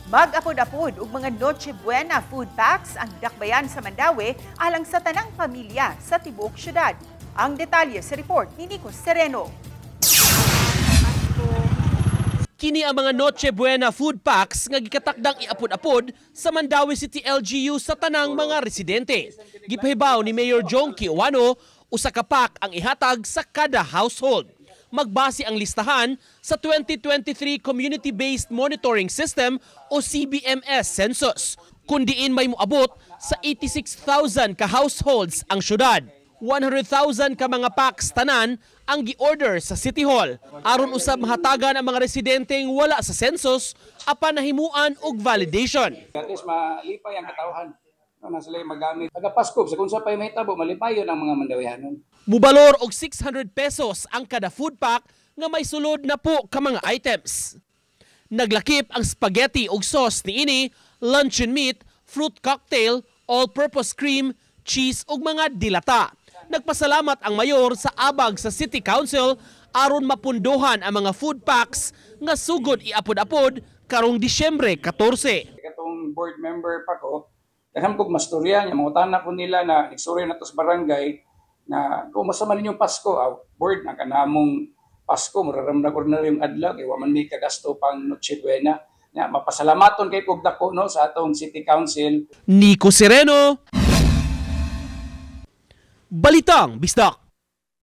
Mag-apod-apod og mga Noche Buena food packs ang dakbayan sa Mandaue alang sa tanang pamilya sa tibuok syudad. Ang detalye sa report ni Nico Sereno. Kini ang mga Noche Buena food packs nga gikatakdang iapod-apod sa Mandaue City LGU sa tanang mga residente. Gipahibaw ni Mayor Jonkie Ouano, usa ka pack ang ihatag sa kada household. Magbase ang listahan sa 2023 Community-Based Monitoring System o CBMS census, kun diin may moabot sa 86,000 ka households ang syudad. 100,000 ka mga packs tanan ang gi-order sa City Hall aron usab mahatagan ang mga residenteng wala sa census apan nahimuan og validation. At least malipay ang katawhan. No, na sila magamit. Taga Pasko, sa kung sa pa'y mahitabo, malipayon ang mga Mandawihanon. Mubalor og 600 pesos ang kada food pack nga may sulod na po ka mga items. Naglakip ang spaghetti ug sauce niini, luncheon meat, fruit cocktail, all-purpose cream, cheese ug mga dilata. Nagpasalamat ang mayor sa abag sa City Council aron mapunduhan ang mga food packs nga sugod iapod-apod karong Disyembre 14. Katong board member pa ko, daghan kog mastorya niya, mangutana ko nila na nagstorya na to sa barangay na kung masa man ninyong Pasko, board na kanamong Pasko, muraram na ordinaryong adlaw, kay wa man may kagasto pang Noche Buena. Nya, mapasalamaton kay kog dako, no, sa atong City Council. Nico Sereno, Balitang Bisdak.